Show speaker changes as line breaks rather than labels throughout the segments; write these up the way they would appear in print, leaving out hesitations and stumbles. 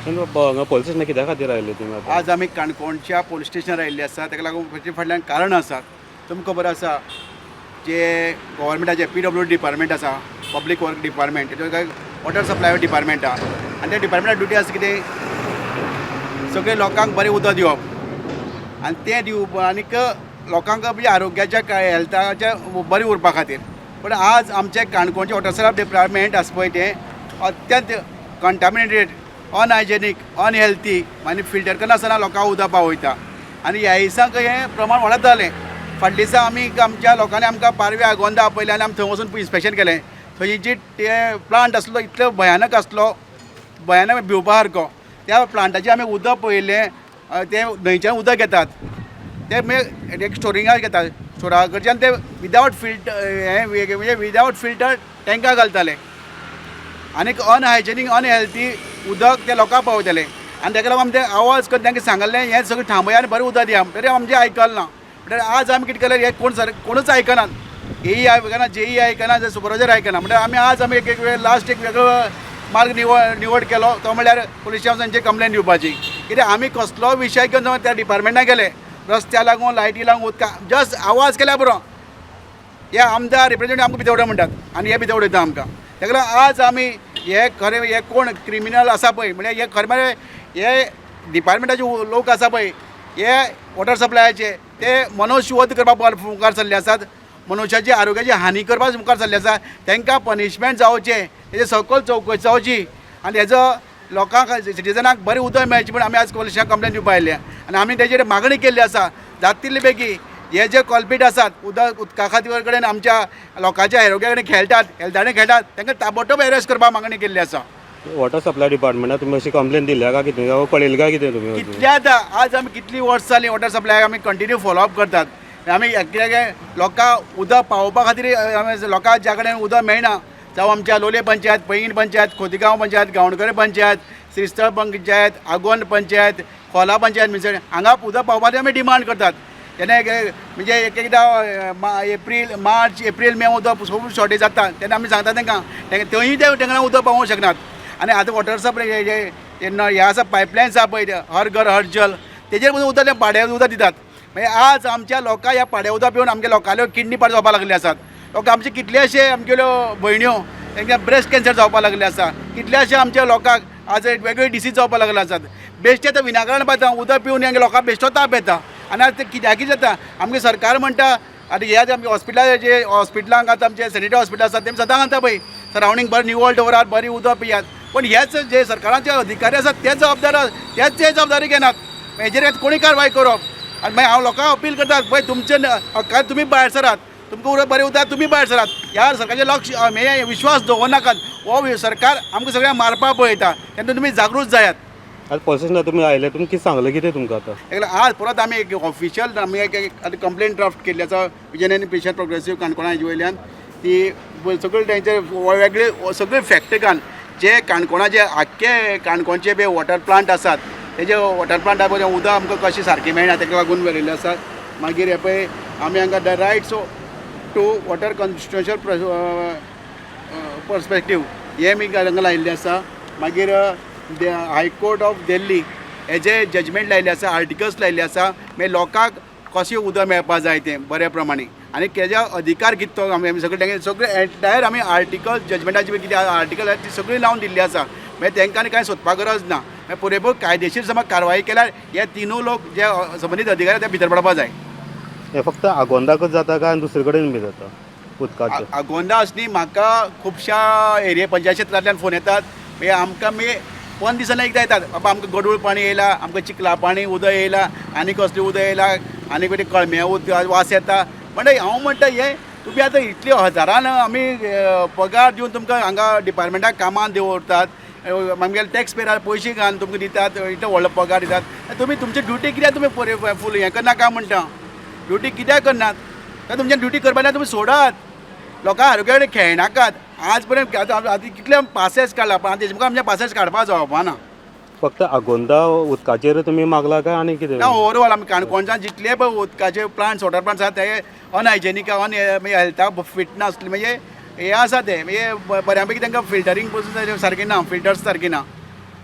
हांगा पोलीस स्टेशनार कित्या खातीर आयले तुमी आतां?
आज आमी काणकोणच्या पोलीस स्टेशनार आयिल्ले आसा. ताका लागून ताचे फाटल्यान कारण आसा. तुमकां खबर आसा, जे गव्हर्मेंटाचे पीडब्ल्यू डिपार्टमेंट आसा, पब्लीक वर्क डिपार्टमेंट, तेजे वॉटर सप्लाय डिपार्टमेंट आहा आनी त्या डिपार्टमेंटा ड्युटी आसा कितें, सगळे लोकांक बरें उदक दिवप आनी तें दिवप आनीक लोकांक म्हणजे आरोग्याच्या काय हेल्थाच्या बरें उरपा खातीर. पूण आज आमचें काणकोणचें वॉटर सप्लाय डिपार्टमेंट आसा पळय, तें अत्यंत कंटामिनेटेड, अनहायजेनीक, अनहेल्थी आनी फिल्टर करनासतना लोकांक उदक पावयता आनी ह्या दिसांक हें प्रमाण वाडत जालें. फाटल्या दिसा आमी आमच्या लोकांनी आमकां पारवे, आगोंदा आपयलें आनी आमी थंय वचून इन्स्पेक्शन केलें. थंय जी ते प्लांट आसलो, इतलो भयानक आसलो, भयानक, भिवपा सारको. त्या प्लांटाचें आमी उदक पळयलें. तें न्हंयच्यान उदक घेतात, ते मागीर एक स्टोरिंगाक घेतात. स्टोरा कडच्यान ते विदावट फिल्टर हें म्हणजे विदावट फिल्टर टँका घालताले आनीक अनहायजेनीक, अनहेल्थी उदक ते लोकांक पावयताले. आनी ताका लागून आमी ते आवाज करून तांकां सांगलें, हें सगळें थांबया आनी बरें उदक दिया. तरी आमचें आयकलें ना. म्हणल्यार आज आमी कितें केलें, हें कोण सर कोणूच आयकनात, एई आयकना, जेई आयकना, सुपरवायजर आयकना. म्हणल्यार आमी आज आमी एक एक वेळ लास्ट एक वेगळो मार्ग निवड निवड केलो, तो म्हणल्यार पुलीस स्टेशनाचेर कंप्लेन दिवपाची. कित्याक आमी कसलो विशय घेवन त्या डिपार्टमेंटाक गेले, रस्त्या लागून, लायटी लागून, उदका, जस्ट आवाज केल्यार पुरो, हे आमदार रिप्रेझेंटेटिव्ह आमकां भितर उडय म्हणटात आनी हे भितर उडयता आमकां. ताका लागून आज आमी हे खरें हे कोण क्रिमिनल आसा पळय, म्हणजे हे खरें म्हळ्यार हे डिपार्टमेंटाचे लोक आसा पळय, हे वॉटर सप्लायाचे, ते मनुष्यवध करपाक मुखार सरले आसात, मनुष्याची आरोग्याची हानी करपाक मुखार सरले आसा. तांकां पनिशमेंट जावचें, तेजे सकयल चवकशी जावची आनी हेजो लोकांक, सिटीजनाक बरें उदक मेळचें म्हूण आमी आज पुलिसांक कंप्लेन दिवपा आयल्या. आनी आमी तेजेर मागणी केल्ली आसा, जाता तितले बेगी हे जे कॉल्पीट आसात, उदका खातीर कडेन आमच्या लोकांच्या आरोग्या कडेन खेळटात, हेल्था कडेन खेळटात, तांकां ताबडतोब एरेस्ट करपाक मागणी केल्ली आसा.
वॉटर सप्लाय डिपार्टमेंटाक तुमी अशी कंप्लेन दिल्या काय कितें, काय कळयलें काय कितें तुमी अजून?
कितले आतां आज आमी कितलीं वर्सां जालीं वॉटर सप्लाय आमी कंटिन्यू फॉलोअप करतात. आमी कित्याक लोकांक उदक पावोवपा खातीर, आमी लोकांक ज्या कडेन उदक मेळना, जावं आमच्या लोलये पंचायत, पैंगीण पंचायत, खोतिगांव पंचायत, गांवणकरे पंचायत, श्रीस्थळ पंचायत, आगोंद पंचायत, खोला पंचायत, मिसळ, हांगा उदक पावोवपा खातीर आमी डिमांड करतात. तेन्ना एक म्हणजे एक एकदां एप्रील, मार्च, एप्रील, मे उदक खूब शॉर्टेज जाता, तेन्ना आमी सांगता तांकां, थंयूय ते तांकां उदक पावोवंक शकनात. आनी आतां वॉटर सप्लाय हे हे आसा, पायपलायन्स आसा पळय, हर घर हर जल, तेजेर पसून उदक ते पाड्या उदक दितात. मागीर आज आमच्या लोकांक ह्या पाड्या उदक पिवन आमच्या लोकांल्यो किडनी पाड जावपाक लागले आसात. लोक आमचे कितलेशे आमगेल्यो भयण्यो, तांकां ब्रेस्ट कॅन्सर जावपाक लागले आसा. कितल्याशे आमच्या लोकांक आज वेगवेगळे डिसीज जावपाक लागले आसात. बेश्टे आतां विनाकारण पळयता, उदक पिवन हांगे लोकांक बेश्टो ताप येता. आनी आतां ते कित्याकूय जाता. आमगे सरकार म्हणटा, आतां हे आमच्या हॉस्पिटला, जे हॉस्पिटलांक आतां आमचे सॅनिटरी हॉस्पिटल आसा, तेमी सदां सांगता पळय, सरावंडींग बरें निवळ दवरात, बरें उदक पियात. पूण हेच जे सरकाराचे अधिकारी आसात, ते जबाबदार, तेच ते जबाबदारी घेनात. हेजेर कोणी कारवाय करप? आनी मागीर हांव लोकांक अपील करता पळय, तुमचे हक्कार तुमी भायर सरात, तुमकां उदक बरें उदक, तुमी भायर सरात. ह्या सरकारचें लक्ष हे विश्वास दवरनाकात. हो सरकार आमकां सगळ्यांक मारपाक पळयता, तेन्ना तुमी जागृत जायात.
आतां पोलीस स्टेशनार तुमी आयले, तुमी कितें सांगलें कितें तुमकां आतां?
ताका आज परत आमी एक ऑफिशियल आमी एक आतां कंप्लेन ड्राफ्ट केल्ली आसा, विजन आनी पेशन प्रोग्रेसीव काणकोणा हेजे वयल्यान. ती सगळे तेंचे वेगळे सगळे फॅक्ट घालून, जे काणकोणाचे आख्खे काणकोणचे बी वॉटर प्लांट आसात, तेजे वॉटर प्लांटा पळय उदक आमकां कशें सारकें मेळना, ताका लागून बरयल्लें आसा. मागीर हे पळय, आमी हांगा the rights to water constitutional perspective हे आमी हांगा लायिल्लें आसा. मागीर हायकोर्ट ऑफ दिल्ली हेजे जजमेंट लायिल्लें आसा, आर्टिकल्स लायिल्ले आसा, मागीर लोकांक कशें उदक मेळपा जाय तें बऱ्या प्रमाणे आनी तेजे अधिकार कितें तो आमी सगळे सगळे एंटायर आमी आर्टिकल, जजमेंटाचे कितें आर्टिकल आसा ती सगळी लावन दिल्ली आसा. मागीर तांकां आनी कांय सोदपाक गरज ना. मागीर पुरेपूर कायदेशीर समज कारवाई केल्यार हे तिनूय लोक जे संबंदीत अधिकारी ते भितर पडपा जाय.
हें फक्त आगोंदाकच जाता काय दुसरे कडेन बी जाता उदकाचें?
आगोंदा अशें न्ही, म्हाका खुबश्या एरिया पंचायत क्षेत्रांतल्यान फोन येतात. मागीर आमकां मागीर 15 दिसांनी एकदां येतात, बाबा आमकां गडूळ पाणी येयला, आमकां चिखला पाणी उदक येयला, आनी कसलें उदक येयला, आनी कितें कळम्या उदक वास येता. म्हणटा हांव म्हणटा, हें तुमी आतां इतले हजारान आमी पगार दिवन तुमकां हांगा डिपार्टमेंटाक कामान दवरतात, आमगेले टॅक्स पेयर पयशे घालून तुमकां दितात, इतलो व्हडलो पगार दितात, तुमी तुमची ड्युटी कित्याक तुमी फूल हें करनाका म्हणटा? ड्युटी कित्याक करनात? तर तुमच्या ड्युटी करपा ना, तुमी सोडात, लोकां आरोग्या कडेन खेळनाकात. आज पर्यंत आतां आतां कितले पासेस काडला, पण तेजे मुखार आमचे पासेस काडपा जावपा ना.
फक्त आगोंदा उदकाचेर तुमी मागला काय आनी कितें?
ना, ओवरऑल आमी काणकोणच्यान जितले पळय उदकाचे प्लांट्स, वॉटर प्लांट्स आसा, ते अनहायजेनीक, अन म्हणजे हेल्थाक फिट नासले, म्हणजे हे आसा ते म्हणजे बऱ्या पैकी तांकां फिल्टरींग पसून सारकें ना, फिल्टर्स सारकें ना.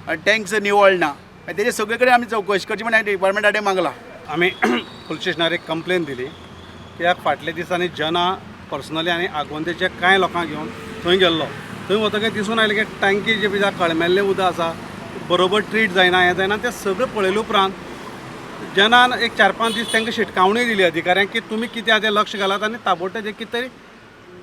टँक्स निवळ ना. मागीर तेजे सगळे कडेन आमी चवकशी करची म्हण डिपार्टमेंटा कडेन मागलां.
आमी पुलीस स्टेशनार एक कंप्लेन दिली कित्याक फाटल्या दिसांनी जना पर्सनली आनी आगोंदेच्या कांय लोकांक घेवन थंय गेल्लो. थंय वतकीर दिसून आयलें की टांकी जी पळय कळमेल्लें उदक आसा, बरोबर ट्रीट जायना, हें जायना. तें सगळें पळयले उपरांत जनान एक 4-5 दीस तांकां शिटकावणी दिली अधिकाऱ्यांक की तुमी कितें आहा तें लक्ष घालात आनी ताबडतोब तेजेर कितें तरी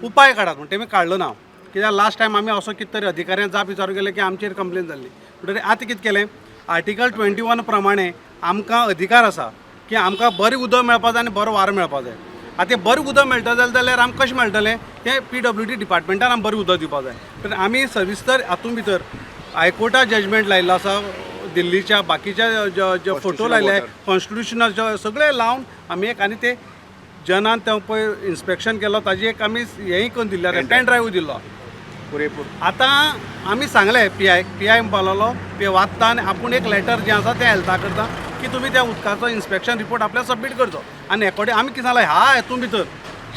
उपाय काडात म्हण. तेमी काडलो ना कित्याक लास्ट टायम आमी असो कितें तरी अधिकाऱ्यांक जाप विचारूंक गेले की आमचेर कंप्लेन जाल्ली. म्हणटकीर आतां कितें केलें, आर्टिकल 21 प्रमाणे आमकां अधिकार आसा की आमकां बरें उदक मेळपा जाय आनी बरो वारो मेळपा जाय. आतां तें बरें उदक मेळटा जाल्यार आमकां कशें मेळटलें, तें PWD डिपार्टमेंटान आमकां बरें उदक दिवपा जाय. तर आमी सविस्तर हातूंत भितर हायकोर्टा जजमेंट लायिल्लो आसा, दिल्लीच्या बाकीच्या जे फोटो लायले, कॉन्स्टिट्युशनाचे सगळे लावन आमी एक आनी ते जनान ते पळय इन्स्पेक्शन केलो ताजी एक आमी हेंय करून दिल्लें, पेन ड्रायव्ह दिल्लो.
पुरेपूर
आतां आमी सांगलें पी I म्हणपाक लागलो पी वाचता आनी आपूण एक लेटर जें आसा तें हेल्था करता की तुमी त्या उदकाचो इन्स्पेक्शन रिपोर्ट आपल्याक सबमीट करचो. आनी एकॉर्डिंग आमी कितें सांगलां, ह्या हेतून भितर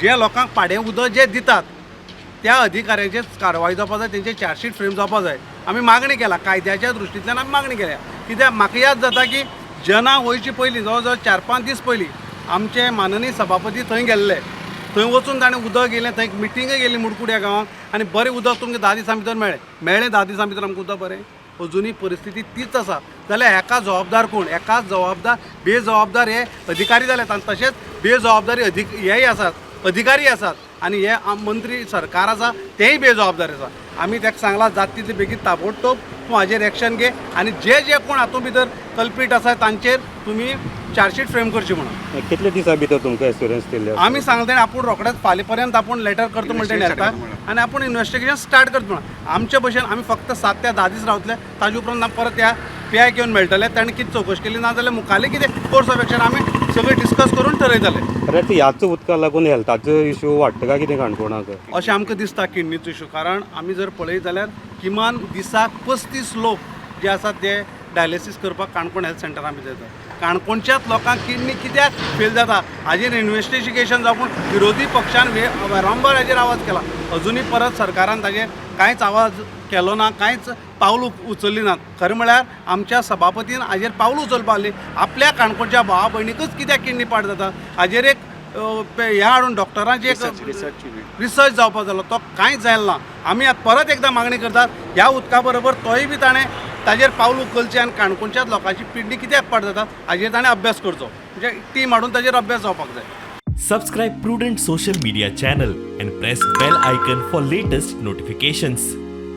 जे लोकांक पाडें उदक जें दितात त्या अधिकाऱ्यांचेर कारवाय जावपा जाय, तेंचे चार्जशीट फ्रेम जावपा जाय. आमी मागणी केला, कायद्याच्या दृश्टींतल्यान आमी मागणी केल्या. कित्याक म्हाका याद जाता की जना वयचे पयलीं जवळ जवळ 4-5 दीस पयलीं आमचे माननीय सभापती थंय गेल्ले. थंय वचून ताणें उदक गेलें, थंय एक मिटींगय गेली मुडकुड्या गांवांत आनी बरें उदक तुमकां 10 दिसां भितर मेळ्ळें. मेळ्ळें 10 दिसां भितर आमकां उदक बरें, अजुनूय परिस्थिती तीच आसा. जाल्यार हेका जबाबदार कोण? हेका जबाबदार बेजबाबदार हे अधिकारी जाल्यात आनी तशेंच बेजबाबदारी हेय आसात, अधिकारी आसात आनी हे मंत्री सरकार आसा तेय बेजबाबदार आसा. आमी ताका सांगलां जाता तितले बेगीन ताबडतोब तूं हाजेर एक्शन घे आनी जे जे कोण हातूंत भितर कल्पीट आसा तांचेर तुमी चार्जशीट फ्रेम करची म्हणून.
कितले दिसां भितर तुमकां एश्युरन्स दिल्ले?
आमी सांगले तेणें आपूण रोखडेच फाल्यां पर्यंत आपूण लेटर करता म्हणटा तेणें
Investigation
येता
start
आनी आपूण इन्वेस्टिगेशन स्टार्ट करता म्हणून. आमचे भशेन आमी फक्त 7 ते 10 दीस रावतले, ताजे उपरांत आमी परत ह्या पी आयक येवन मेळटले, ताणें कितें चवकशी केली ना जाल्यार मुखाल्ले कितें कोर्स ऑफ एक्शन आमी सगळें डिस्कस करून ठरयतले.
अरे ते ह्याच उदका लागून हेल्थाचो इशू वाडटा काय कितें काणकोणाक?
अशें आमकां दिसता किडनीचो इशू, कारण आमी जर पळयत जाल्यार किमान दिसाक 35 लोक जे आसात ते डायलिसीस करपाक काणकोण हेल्थ सेंटरान भितर येतात. काणकोणच्याच लोकांक किडनी कित्याक फेल जाता हाजेर इन्वेस्टिगेशन जावन विरोधी पक्षान वारंवार हाजेर आवाज केला. अजुनूय परत सरकारान ताजेर कांयच आवाज केलो ना, कांयच पावल उचलली ना. खरें म्हळ्यार आमच्या सभापतीन हाजेर पावल उचलपा आहली. आपल्या काणकोणच्या भावा भयणीकच कित्याक किडनी पाड जाता हाजेर एक हें हाडून डॉक्टरांची एक
रिसर्च युनीट
रिसर्च जावपाक जालो, तो कांयच जायल ना. आमी आतां परत एकदां मागणी करतात ह्या उदका बरोबर तोय बी ताणें ताजेर पावल उखलचें आनी काणकोणच्याच लोकांची पिडणी कित्याक पाड जाता हाजेर ताणें अभ्यास करचो, म्हणजे टीम हाडून ताजेर अभ्यास जावपाक जाय.
Subscribe Prudent Social Media channel and press bell icon for latest notifications.